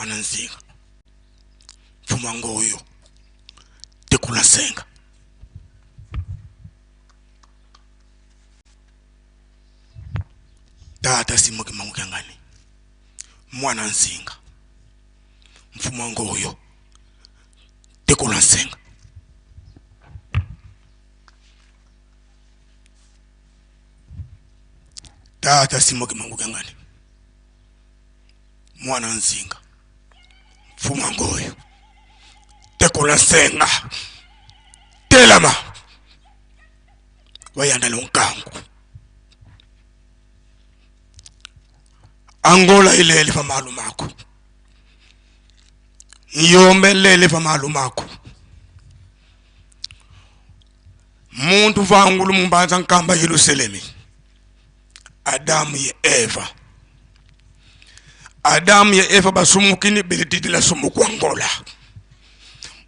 Mwana nzinga mfumu ngoyo tekula nsenga. Tata simuki mangu kyangani mwana nzinga mfumu ngoyo tekula nsenga. Tata simuki mangu kyangani mwana nzinga mfumu ngoyo tekula nsenga telama wayanda lonkangu. Angola ilele fa malumako, Yombe lele fa malumako, muntu vangulu mumbanza nkamba Yerusalemi, Adamu ye Eva, Adamu ye Eva basumukini belitidila sumuku Angola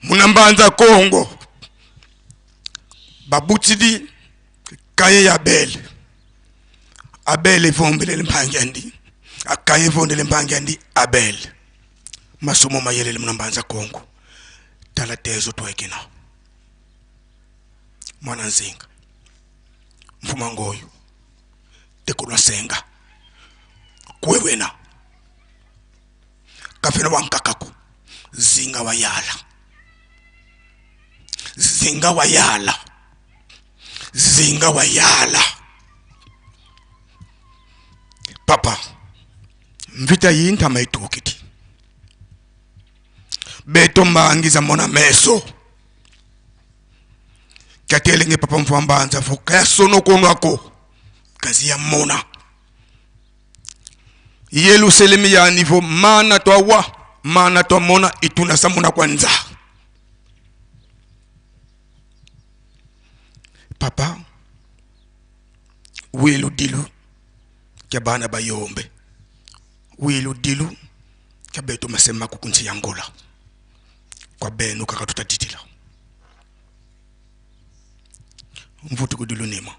munambanza Kongo babutidi kaye ya Abel, Abel evombele mpangi akaye evondele mpangi andi Abel masumo mayelele munambanza Kongo tala tezo twekina mwana nzinga mfuma ngoyo tekulwa senga kwewena kafela wankakako zinga wayala zinga wayala zinga wayala papa mvita yintama itukiti beto mbangiza mona meso katelenge papa mfambanza foka sono konwako kazi ya mona Yerusalemu ya niveau mana twawa mana twamona ituna samuna kwanza papa wilu dilu kya bana bayombe wilu dilu kya beto masema kukunzi ya Angola kwa benu kaka tutatitila mvutu kudilu nima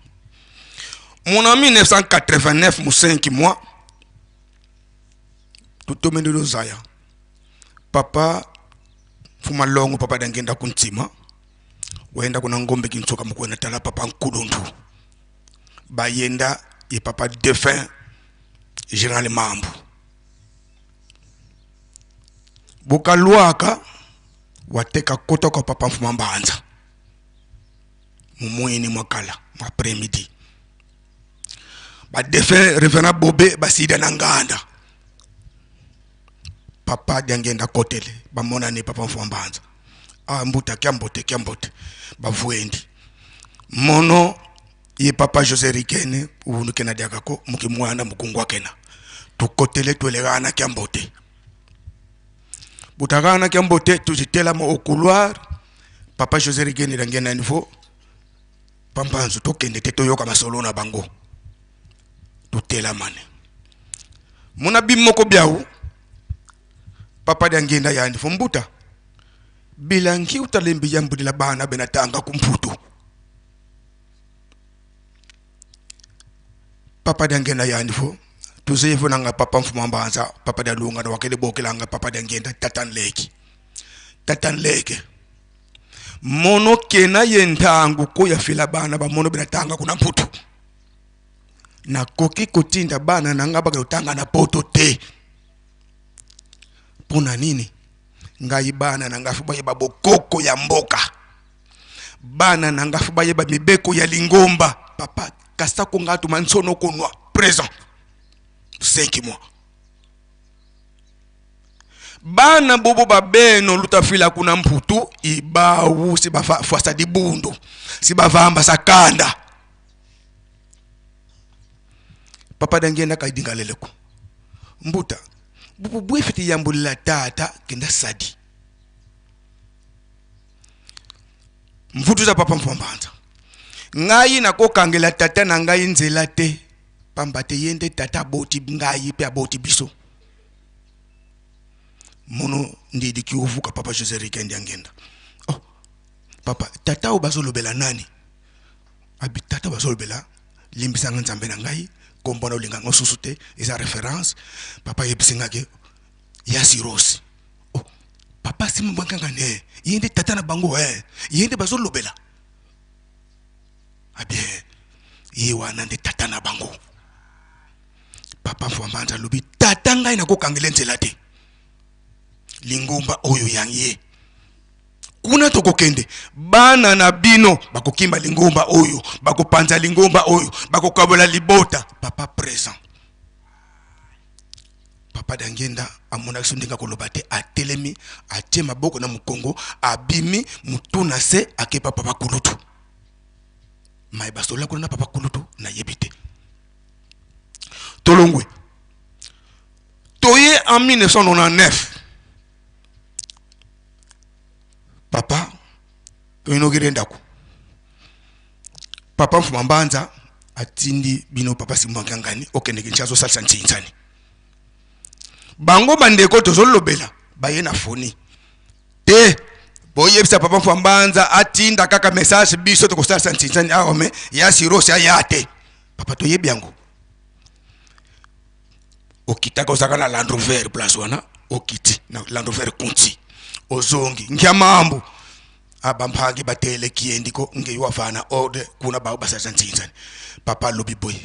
mon ami 1989 mu 5 mois tutomendelo zaya papa fuma longo papa dangenda kuntima waenda kuna ngombe kintsoka mukwena tala papa nkulundu bayenda ye papa défunt général Mambu bukalwaka wateka kota kwa papa mfuma mbanza mumweni mwakala après-midi ba défunt révérend Bobé basida na nganda papa diangenda kotele bamonani papa mfuma mbanza ah mbuta kyambote kyambote bavuendi mono ye papa José Rikene ubunukena diakako mukimwana mukungwa kena tukotele twelekana kyambote butakana kyambote tuzitela mo au couloir papa José Rikene dangena niveau pampanzu tokende te toyoka masolo na bango tutelamane muna bimoko biau papa diangenda yandi fombuta bilangi utalembi yambudila bana benatanga kumputu papa diangenda yandi fo tuzevo nanga papa mfuma mbanza papa dialunga na wakele bokelanga papa diangenda tatanleki tatanleke mono kena yentangu ko ya fila bana ba mono benatanga kuna mputu nakoki kotinda bana nanga bakotanga na poto te pona nini ngai bana nanga fo bayeba bokoko ya mboka bana nanga fo bayeba mibeko ya lingomba papa kasako ngatu mansono konwa présent 5 mois bana bobo babeno lutafila kuna mputu ibawu si bafa fwasa dibundu si bavamba sakanda papa dangenda kaidinga leleko mbuta bubu bwefiti yambulila tata kenda sadi mvutu za papa mfambanza ngai nakokangela tata na ngai nzela te pamba te ye nde tata aboti ngai mpe aboti biso mono ndidi kiovuka papa José Rikendi angenda oh papa tata oyo bazolobela nani abi tata bazolobela limbisanga nzambe na ngai kombo na olinga ngo susu te eza référence papa yebisi nga ke ya sirosi. Papa Simon Bwankangane, ye nde tata na bango, ye nde bazolobela. Ah bien, ye wana nde tata na bango. Papa Mfwambanza alobi, tata ngai nakokangela nzela te, lingomba oyo ya ye kuna tokokende, bana na bino bakokimba lingomba oyo, bakopanza lingomba oyo, bakokabola libota. Papa présent, Papa Dangenda amonaki so ndenge akoloba te, atelemi, atie maboko na mokongo, abimi mutu na se, akepa papa kulutu. Mai basolola kuna na papa kulutu, nayebi te. Tolongwe toye en 1999, papa toinogire ndako, papa Mfuma Mbanza atindi bino papa Simon Kiangani okende Kinshasa osalisa ntinsani. Bango bandeko tozolobela baye na foni te, boyebisa papa Mfuma Mbanza atinda kaka message, biso tokosalisa ntinsani awa, me ya sirosi aya te. Papa toyebi yango, okitaka ozalaka na Land Rover place wana, okiti na Land Rover kunti ozongi ngiamambu abampangi batele kiendiko ngeyi wafana ordre kuna bao basalisa ntinzani. Papa alobi boye,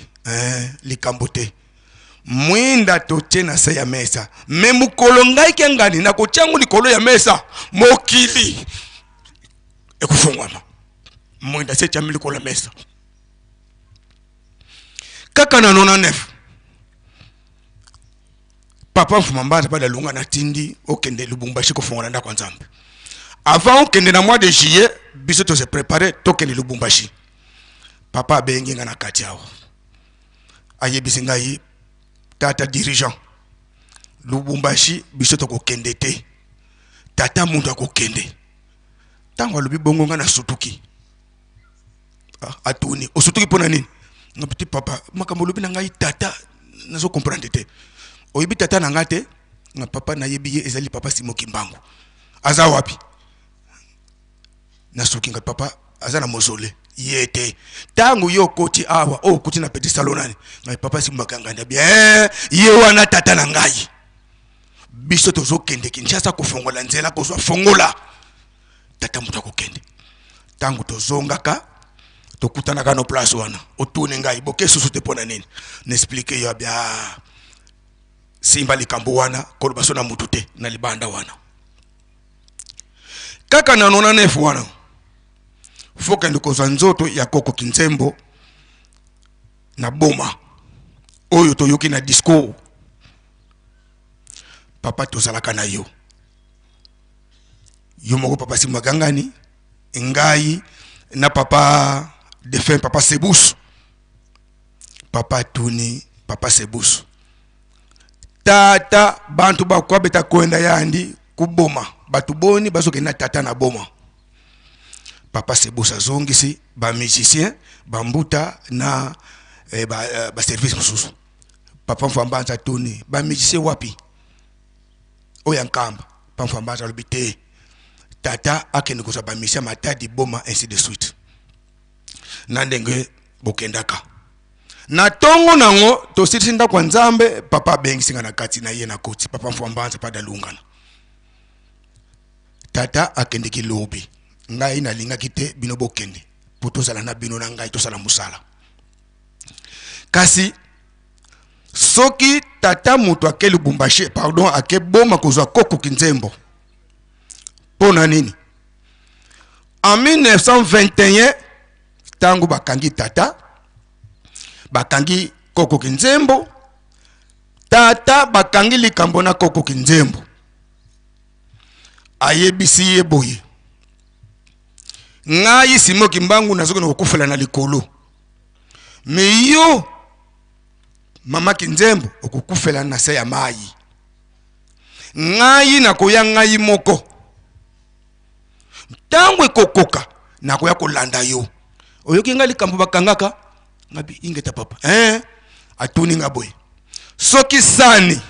likambo te, mwinda totie na se ya mesa, me mokolo ngai kiangani nakotia yango likolo ya mesa, mokili ekofungwama. Mwinda se etiami likolo ya mesa kaka na 99. Papa Mfuma Mbanza pa dalunga natindi okende Lubumbashi kofongola ndako ya Nzambe. Avant okende na mois de juillet, biso tose préparer tokende Lubumbashi. Papa abengi nga na kati awa, ayebisi ngai, tata dirigeant, Lubumbashi biso tokokende te, tata moto akokende. Ntango alobi bongo, nga nasutuki. Atuni, osutuki mpo na nini? Nga petit papa, makambo olobi na ngai tata, nazo comprendre te. Oyebi tata na ngai te? Nga papa nayebi ye, ezali papa Simon Kimbangu. Aza wapi? Nasuki nga papa aza na mausolée ye te. Ntango yo okoti awa, oyo okoti na petit salon nani? Ngai papa Simon Bakanganda bien, ye wana tata na ngai. Biso tozokende Kinshasa kofongola nzela, kozwa fongola, tata moto akokende. Ntango tozongaka tokutanaka no place wana, otuni ngai boke susu te mpo na nini? Na explique yo abia simba likambo wana, koloba so na mutu te na libanda wana. Kaka na 99 wana, fokende kozwa nzoto ya koko Kinzembo na boma oyo toyoki na discours. Papa tozalaka na yo, yo moko papa Simba Gangani, ngai na papa défunt papa Sebusu. Papa tuni papa Sebusu, tata bantu bakwabeta kwenda yandi kuboma bato boni bazokende na tata na boma? Papa Sebusu azongisi ba musicien, bambuta na ba service mosusu. Papa Mfambanza tuni ba musicien wapi oyo ya Nkamba? Papa Mfambanza alobi te, tata akende kozwa ba musicien Matadi, Boma, ainsi de suite. Na ndenge bokendaka na ntongo nango, tosilisi ndako ya Nzambe, papa abengisi nga na kati na ye na koti. Papa Mfwambanza pa dalungana, tata akendeki lobi, ngai nalingaki te bino bokende mpo tozala na bino na ngai tosala mosala. Kasi soki tata moto ake Lubumbashi, pardon, ake Boma kozwa koko Kinzembo, mpo na nini? En 1921, ntango bakangi tata, bakangi koko Kinzembo, tata bakangi likambo na koko Kinzembo, ayebisi ye boye, ngai Simon Kimbangu nazokende kokufela na likolo, me yo mama Kinzembo okokufela na se ya mai. Ngai nakoya ngai moko, ntango ekokoka nakoya kolanda yo. Oyoki ngai likambo bakangaka ngabi ingeta papa, eh? Atuni nga boye, soki sani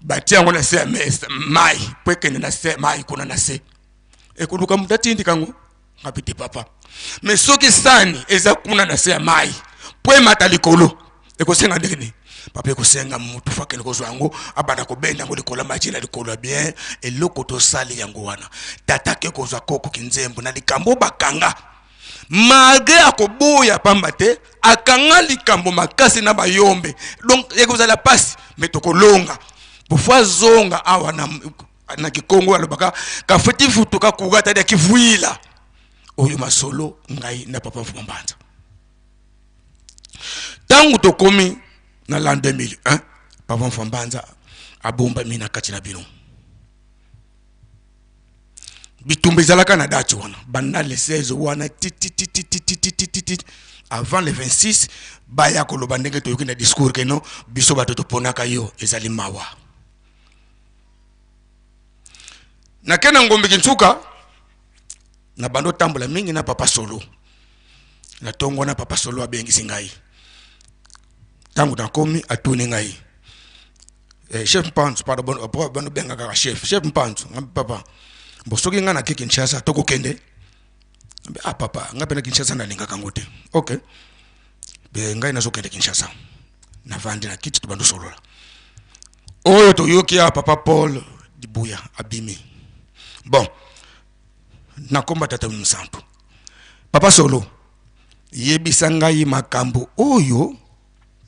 batia yango na se ya mesa, mai po ekende na se mai kuna na se, ekoluka moto atindika yango? Ngabi te papa. Me soki sani eza kuna na se ya mai, po emata likolo, ekosenga ndenge nini? Papa ekosenga mutu fo akende kozwa yango, abanda kobenda yango likolo ya majila, likolo ya bien. Eloko tosali yango wana, tata ake kozwa koko kinzembo na likambo bakanga, malgré akoboya, pamba te akanga likambo makasi na bayombe. Donc ekozala pasi, me tokolonga. Bofo azonga awa na kikongo, alobaka kafeti futu kakuga tadi akivuila. Oyo masolo ngai na papa Mfuma Mbanza. Ntango tokomi na l'an 2001, papa Mfuma Mbanza abombami na kati na bino. Bitumba ezalaka na date wana, banda le 16 wana titititititititi avant le 26, baya koloba ndenge toyoki na discours keno biso bato toponaka yo. Ezali mawa. Nake na Ngombe Kintsuka, na bando otambola mingi na papa Solo. Na ntongo wana, papa Solo abengisi ngai. Ntango nakomi, atuni ngai: "Chef Mpanzu, pardon, bano benga kaka chef, chef Mpanzu." Ngambi: "Papa, bo soki ngai nake Kinshasa, tokokende?" "Ah papa, ngai mpe na Kinshasa nalingaka yango te." "Ok, be ngai nazokende Kinshasa." Navandi na kiti, tobandi osolola. Oyo toyoki ya papa Paul Dibuya abimi. Bon, nakomba tata mosantu. Papa Solo, yebisa ngai makambo oyo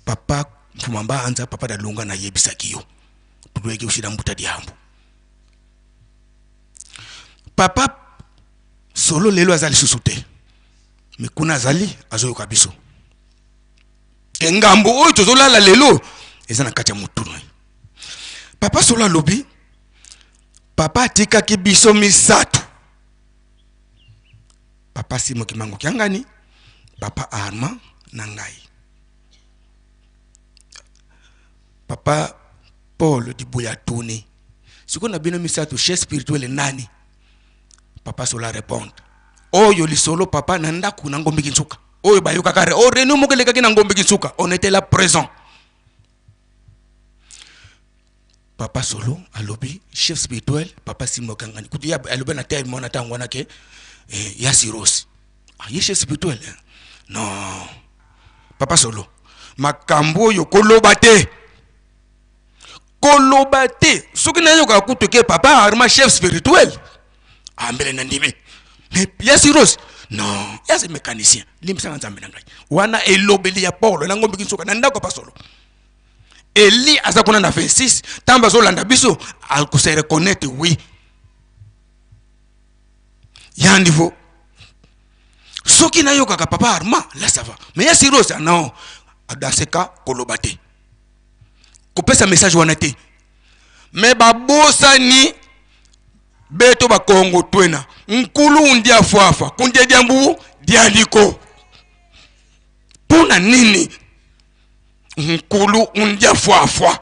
papa Mfuma Mbanza, papa Dalunga, nayebisaki yo. Tudoyeki usila mbuta diambo. Papa Solo lelo aza lisusu te, me kuna azali, azoyoka biso. Engambo oyo tozolala lelo eza na kati ya motunu. Papa Solo alobi: "Papa atikaki biso misato, papa Simo Kimango Kiangani, papa Armand na ngai." Papa Paul Dibuya atuni: "Sikoyo na bino misato, chef spirituel nani?" Papa Solo répondre oyo lisolo papa na ndako na Ngombe Kinsuka, oyo bayokaka o réunion moko elekaki na Ngombe Kinsuka, on était là présent. Papa Solo alobi: "Chef spirituel, papa Simo Kangani." Kutu ya alobi na terme wana ntango wana ke ya Sirosi, ah, ye chef spirituel, eh? Non, papa Solo, makambo oyo koloba te, koloba te. Soki nayokaka kutu ke papa Arma chef spirituel, ambele na ndimi, mais ya Sirosi, non, ya se mécanicien. Limbisanga, Nzambe na ngai. Wana elobeli ya Paulo na Ngombe Kinsuka, na ndako ya Pasolo. Eli aza kuna na 26, ntango azolanda biso, akose reconnaître. Oui, ya niveau soki nayokaka papa Arma, là ça va, mais ya Sirosi, non. Dans ce cas, koloba te, kopesa message wana te. Me babosani beto bakongo twena nkulu ndia fwafa kundia diambu dialiko. Mpona nini nkulu undia fwafwa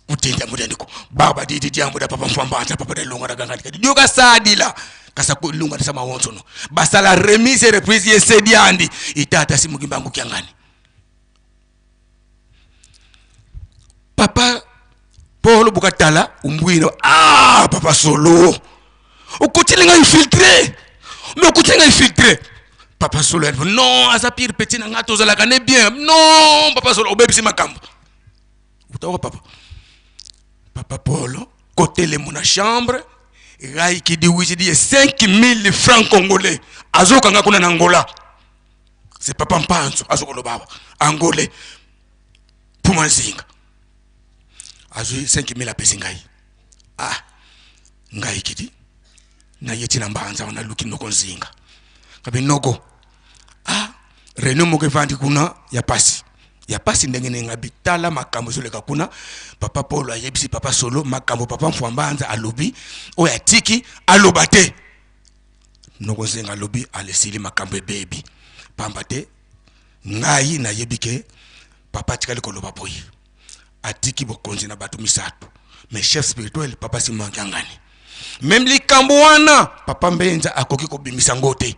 kutinda mudiandiko baba didi diambu da papa Mfwambanza, papa dalunga da gangani dioka sadila kasa kulunga da sama wonsono basala remise et reprise ye sediandi itata simukimbangu kiangani. Papa Paul bukatala umbwino. Ah, papa Solo, okotili ngai infiltré, mais okotili ngai infiltré. Papa Solo: "Non, aza pire petit na ngai, tozalaka ne bien." "Non, papa Solo, obebisi makambo." Utaka papa Paul kotelemo na chambre rai kidi wisi ye 5000 francs congolais, azokanga kuna na Angola. C'est papa Mpanzo azokoloba awa, angolais puma nzinga, azwi 5000, apesi ngai. Ah, ngai kidi naye ntina mbanza wana, naluki noko nzinga, kabi: "Noko, ah, réunion moko evandi kuna ya pasi, ya pasi ndenge ndenge." Ngabi: "Tala makambo ezoleka kuna. Papa Paul ayebisi papa Solo makambo papa Mfwambanza alobi, oyo atiki aloba te." Noko nzinga alobi: "Alesili makambo ebebi, pamba te ngai nayebi ke papa atikali koloba boye, atiki bokonzi na bato misato, mais chef spirituel papa Simon Kiangani. Même likambo wana, papa Mbenza akoki kobimisa ngo te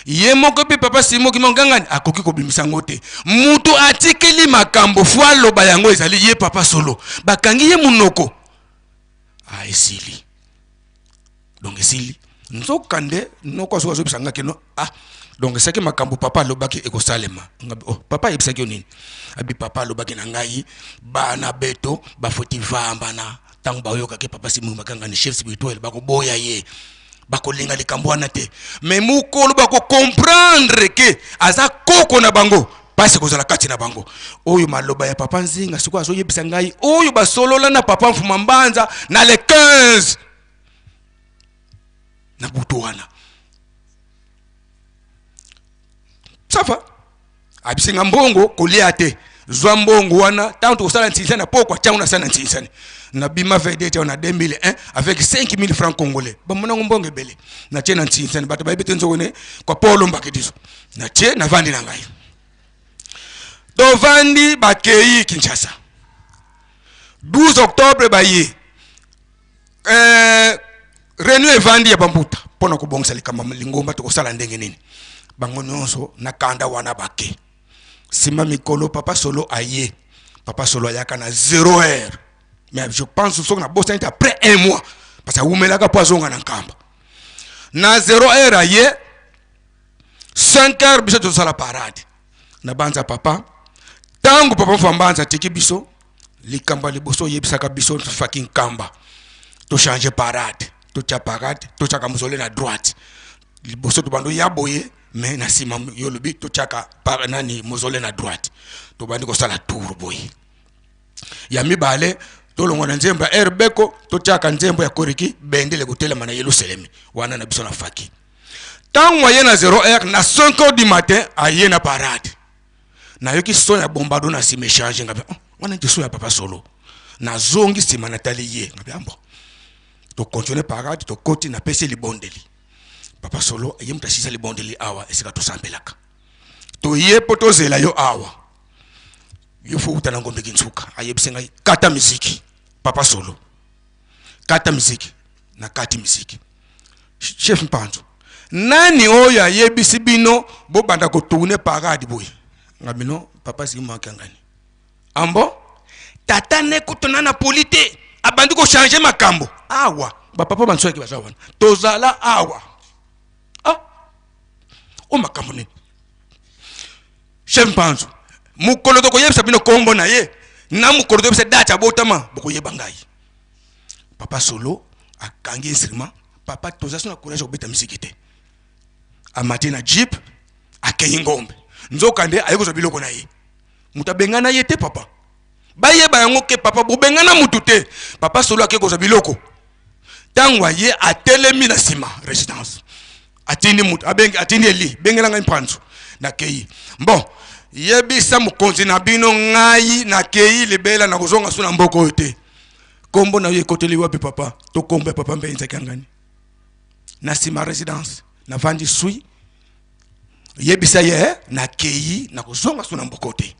ye moko, mpe papa Simo Kimongangani akoki kobimisa ngo te. Mutu atikeli makambo fo aloba yango ezali ye papa Solo. Bakangi ye munoko. Ah, esili. Donc esili." Nzokande noko azoki azobisa nga kino ah donc soki makambo papa alobaki ekosalema. Ngabi, oh, papa ayebisaki yo nini? Abi papa alobaki na ngai bana beto bafoti vambana ntango bayokaki papa Simon Makangani chef spirituel bakoboya ye, bakolinga likambo wana te, mais mokolo bakocomprendre ke aza koko na bango, pasi kozala kati na bango. Oyo maloba ya papa Nzinga sikoyo azoyebisa ngai oyo basolola na papa Mfuma Mbanza na le 15 na butu wana. Ça va, abisinga mbongo kolia te, zwa mbongo wana ntango tokosala ntinsani na pokwa, ntango nasala na ntinsani nabima vedete na 2001 avec 5000 francs congolais, bamonango mbongo ebele, natie na ntinsani, bato bayebi te nzoko ne kwa polo mbakediso, natie navandi na ngai, tovandi bakei Kinshasa 12 octobre baye réunion evandi ya bambuta mpona kobongisa likambo lingomba tokosala ndenge nini, bango nyonso na kanda wana bake. Nsima mikolo papa Solo aye, papa Solo ayaka na 0 heure, mais je pense soki nabosani te après un mois, parce que awumelaka mpo azonga na Nkamba. Na 0 heure aye, 5 heures biso tozosala parade na banza papa. Ntango papa Mfa Mbanza atiki biso likambo ya liboso oyebisaka biso faki Nkamba tochange parade, totya parade, totyaka mozole na droite. Liboso tobandi oya boye, mais na nsima yo olobi totyaka nani mozole na droite, tobandi kosala tour boye. Ya mibale, tolongwa na nzembo ya Rbeko, totyaka nzembo ya Koriki bendele kotelema na Yelusalemi wana na biso na faki. Ntango aye na 0 heure, na 5 heures du matin aye na parade, nayoki son ya bombado na nsima echange, ngabi oh, wana nti son ya papa Solo. Nazongi nsima natali ye, ngabi ambo tocontinue parade, tokoti, napesi libondeli papa Solo, ye moto asisa libondeli awa esika tosambelaka, toye mpo tozela yo awa, yo fo uta na Ngombe Kinsuka. Ayebisi ngai kata miziki, papa Solo kata miziki, na kati miziki. Chef Mpanzu, nani oyo ayebisi bino bobanda kotourne parade boye? Nga bino papa simakangani ambo tata ne kutuna na poli te, abandi kochange makambo awa, bapapa bansoyaki baza wana, tozala awa ah o makambo nini? Chef Mpanzu, mokolo tokoyebisa bino kombo na ye na mokolo toyebisa date abotama, bokoyeba ngai. Papa Solo akangi instrument, papa toza so na courage kobeta misiki te, amati na jeep akei Ngombe, nzoka nde aye kozwa biloko na ye, moto abengana ye te. Papa bayeba yango ke papa bobengana mutu te. Papa Solo akei kozwa biloko, ntango aye atelemi na nsima résidence, atindi mutu abengi, atindi eli bengela ngai Mpanzu. Nakei, bon, yebisa mokonzi na bino ngai nakei libela, nakozonga so na mboka oyo te. Kombo na yo ekoteli wapi papa? To kombo ya papa Mbenzaki angani na nsima résidence, navandi sui, yebisa ye nakei, nakozonga so na mboka te.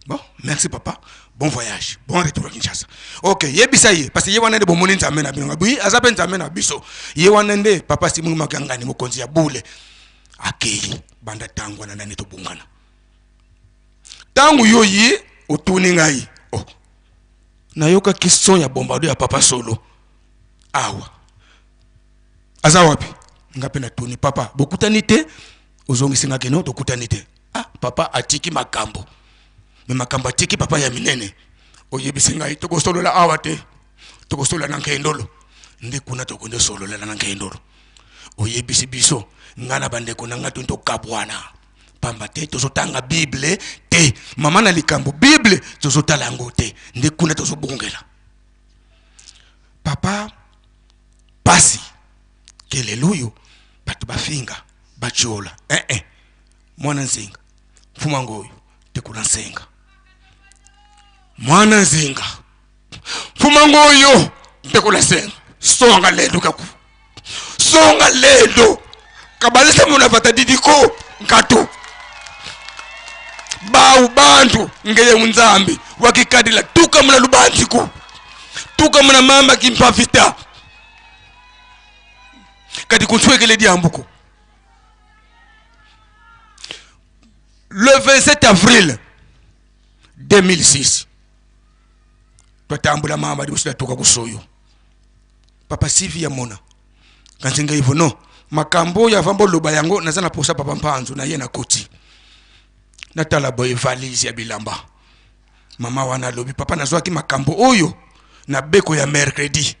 Bon, merci papa, bon voyage, bon retour à Kinshasa. Ok, yebisa ye parce que ye wana nde bomoni nzambe na bino, oui, aza mpe nzambe na biso, ye wana nde papa Simon Makangani mokonzi ya bule. Akei banda ntango wana nani tobungana. Ntango yo ye otuni ngai, oh, nayokaki son ya bombado ya papa Solo awa, aza wapi? Nga mpe natuni papa, bokutani te? Ozongisi nga keno tokutani te. Ah, papa atiki makambo, me makambo atiki papa ya minene. Oyebisi ngai tokosolola awa te, tokosolola na Nkendolo nde kuna tokonde sololela na Nkendolo. Oyebisi biso ngai na bandeko na ngai toni tokabwana pamba te tozotanga Bible te, mama na likambo Bible tozotala yango te, nde kuna tozobongela papa pasi kelelo oyo bato bafinga batiola eh, eh. Mwana Nzinga mfuma ngoyo tekula nsenga, mwana Nzinga mfuma ngoyo tekula nsenga, songa lendo kaku songa lendo kabalisa muna fata didiko nkatu bau bantu ngeye munzambi wakikadila tuka muna lubanziku tuka muna mama kimpavita kadi kunswekele diambuko. Le 27 avril 2006 twatambula mama liboso natuka kusoyo papa Sivi ya mona. Kasi ngai vono makambo oyo avant boloba yango naza na posa papa Mpanzu na ye nakoti natala boye valise ya bilamba. Mama wana alobi papa nazwaki makambo oyo na beko ya mercredi,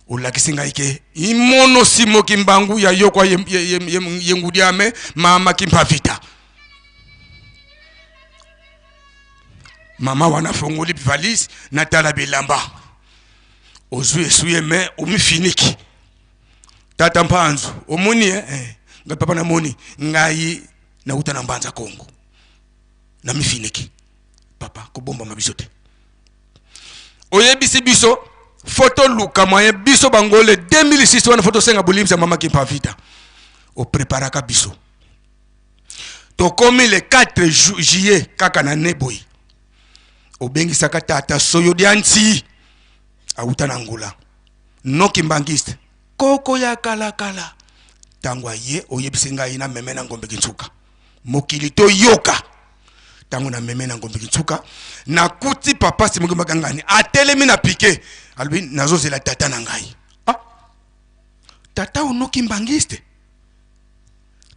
olakisi ngai ke imono simo kimbangu ya yokwa yengudiame ye, ye, ye mama kimpavita. Mama wana afongoli valise natala bilamba, ozwi esuye me omifiniki. Tata Mpanzu omoni eh, eh. Ngai papa namoni ngai nauta na Mbanza Kongo namifiniki. Papa kobombama biso te, oyebisi biso foto luka moyen biso bangole 2006 wana foto senga bolimbisa mama Kimpavita. Opreparaka biso tokomi le 4 juillet kaka na neboyi, obengisaka tata Soyo Dianti auta na Angola noki mbangiste koko ya kalakala. Ntango aye oyebisi ngai na meme na ngombe kinsuka mokili toyoka. Ntango na meme na ngombe kinsuka nakuti papa Simoki Makangani atelemi na pike, alobi nazozela tata na ngai. Ah, tata onoki mbangiste.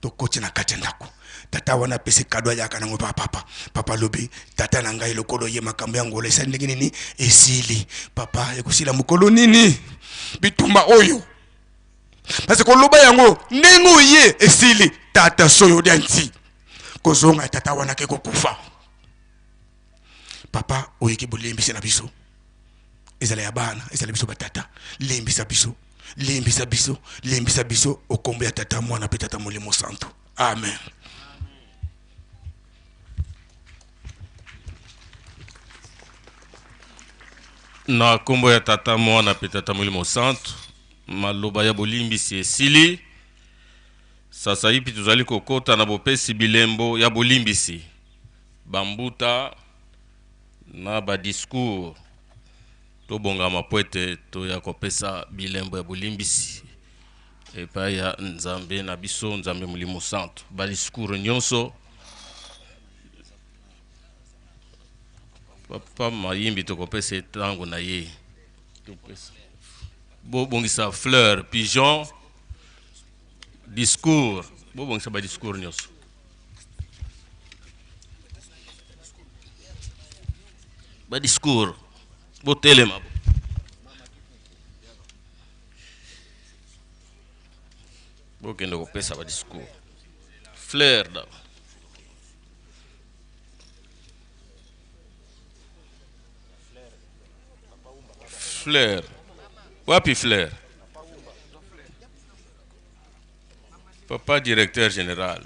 Tokoti na kati ya ndako, tata wana apesi kado ayaka nango pa papa. Papa alobi tata na ngai lokolo ye makambo ya Angola esali ndenge nini esili. Papa ekosila mokolo nini bitumba oyo? Parce koloba yango ndenge oye esili. Tata Soyo Dianti kozonga tata wana ke kokufa. Papa oyeki bolimbisi na biso, ezala ya bana ezala biso batata, limbisa biso, limbisa biso, limbisa biso okombo ya tata mwana pe tata molimo santu. Amen. Na kombo ya tata mwana pe tata molimo santu, maloba ya bolimbisi esili. Sasaipi tozali kokota na bopesi bilembo ya bolimbisi, bambuta na ba discours. Tobongama po ete toya kopesa bilembo ya bolimbisi epai ya Nzambe na biso, Nzambe Molimo Santu. Ba discours nyonso Papa Mayimbi tokopesa ye ntango na ye. Topesa. Bobongisa fleur, pigeon, discours. Bobongisa ba discours nyonso. Ba discours. Botelema. Bokende kopesa ba discours. Fleur da. Fleur. Wapi fleur? Papa directeur général.